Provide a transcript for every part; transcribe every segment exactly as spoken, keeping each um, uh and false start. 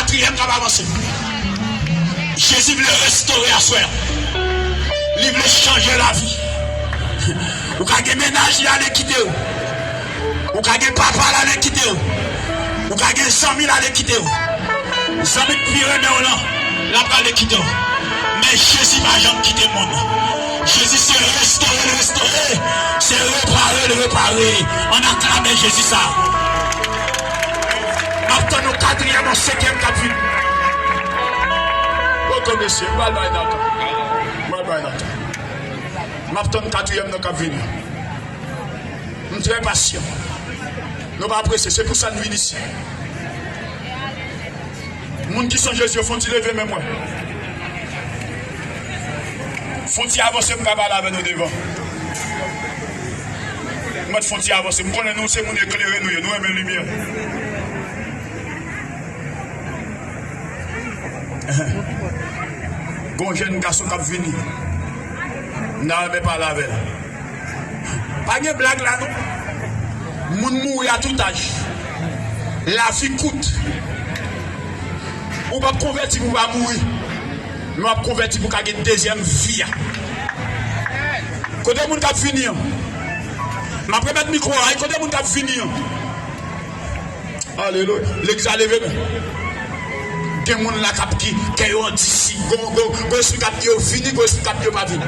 Katriyèm k ap avanse. Jezi vle restore aswè a. Li vle chanje lavi. Ou ka gen mennaj, li ale kite w. Ou ka gen papa, l ale kite w. Ou ka gen zanmi, l ale kite w. Zanmi k pi renmen w lan, l ap ale kite w. Men Jezi pa janm kite moun. Jezi se restore l restore, se repare l repare. Ann aklame Jezi sa. M ap tann yon katriyèm, yon senkyèm k ap vini. Poko mesye, m pral bay data. M pral bay data. M ap tann katriyèm nan k ap vini. M trè pasyan. Nou pa prese, se pou sa n vin isi. Moun ki sonje Jezi yo, fon ti leve men mwen. Fon ti avanse, m ka pale avè nou devan. M mèt fon ti avanse. M konnen nou se moun eklere nou ye, nou renmen limyè. Gon jèn gason k ap vini. M ta renmen pale avè l. Pa gen blag la non. Moun mouri a tout aj. Lavi kout. Ou p ap konvèti pou w pa mouri. Men w ap konvèti pou w ka gen dezyèm vi a. Kote moun k ap vini an? M ap remèt mikwo a, kote moun k ap vini an? Alelouya. Legliz la leve men. Gen moun la k ap ki kè yo andisi. Gon, gon, gon espri k ap di yo vini, gon espri k ap di yo pa vini.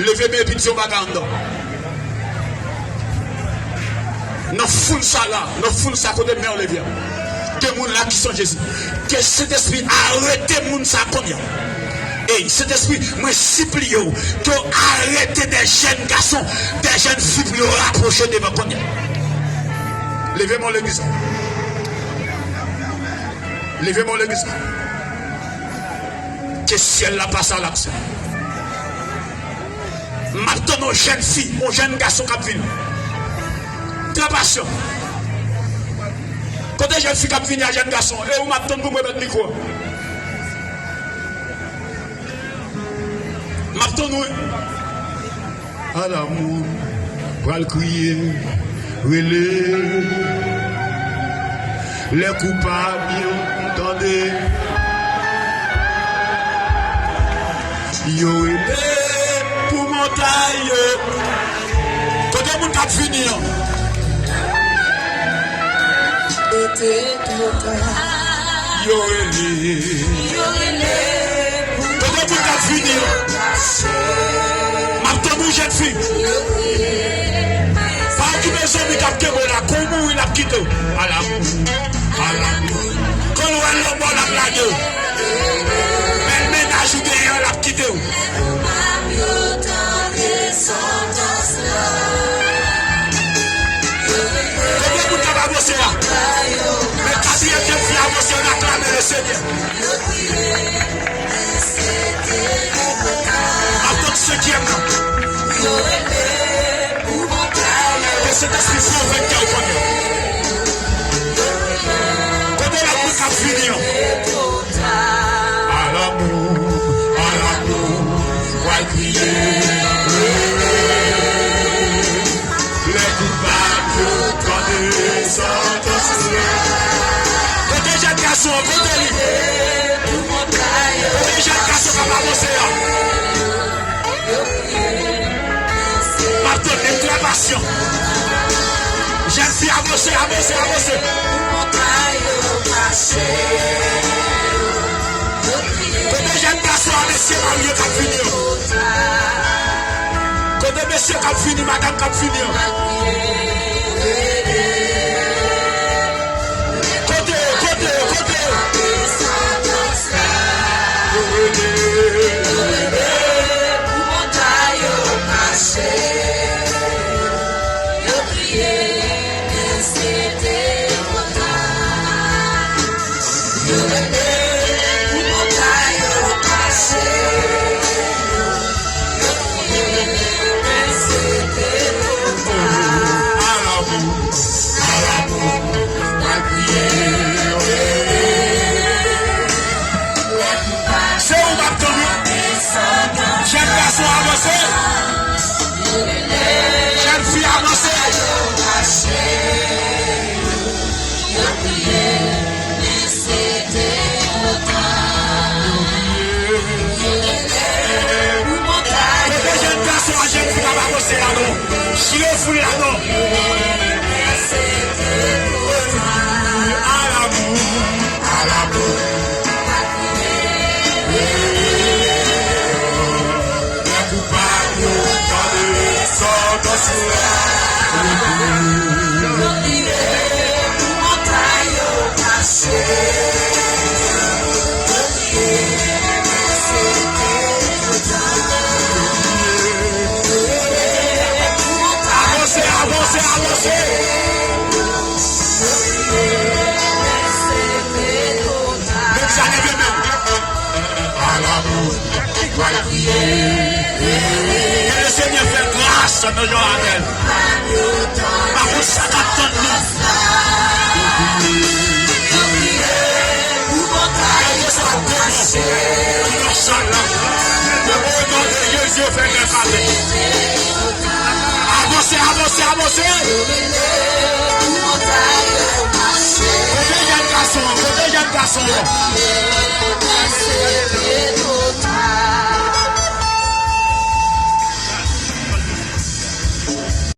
Leve men epi di yon bagay anndan. Nan foul sa la, nan foul sa kote men w leve a. Gen moun la ki sonje Jezi. Ke Sentespri arete moun sa kounye a. Ey, Sentespri, mwen sipliye w, ke w arete de jèn gason, de jèn fi pou yo rapwoche devan kounye a. Leve men w legliz la. Leve men w legliz la. Ke syèl la pase a laksyon. M ap tann yon jèn fi, yon jèn gason k ap vini. Trè pasyan. Kote jèn fi k ap vini a, jèn gason? E ou m ap tann pou m remèt mikwo a. M ap tann ou wi. Alamou pral kriye, rele. Lè koupab yo tande, yo rele pou montay yo. Kote moun k ap vini an? Yo rele. Kote moun k ap vini an? M ap tann ou, jèn fi. Pa okipe zanmi k ap kenbe w la. Kou mouri, l ap kite w. Alamou, alamou. Kon l wè l lanmò, l ap lage w. Bèl mennaj ou genyen an, l ap kite w. Konbyen moun k ap avanse a? Men katriyèm jèn fi avanse, ann aklame Lesenyè. Atann senkyèm nan. Ke Sentespri fè w vènkè w kounye a. Kote lòt moun k ap vini an? Alamou, alamou, pral kriye. Lè koupab yo tande santans la. Kote jèn gason an? Kote li? Kote jèn gason k ap avanse a? M ap tande, m trè pasyan. Jèn fi, avanse, avanse, avanse. Kote jèn gason an, mesye marye k ap vini an? Kote mesye k ap vini, madanm k ap vini an? Kote yo, kote yo, kote yo? Alamou, Ke Lesenyè fè gras nan jan avè l. Pa konn sa k ap tann nou. Gade sa k ap tann nou. Nan sal la. O non de Jezi, fè grès avè l. Avanse, avanse, avanse. Kote jèn gason an? Kote jèn gason an?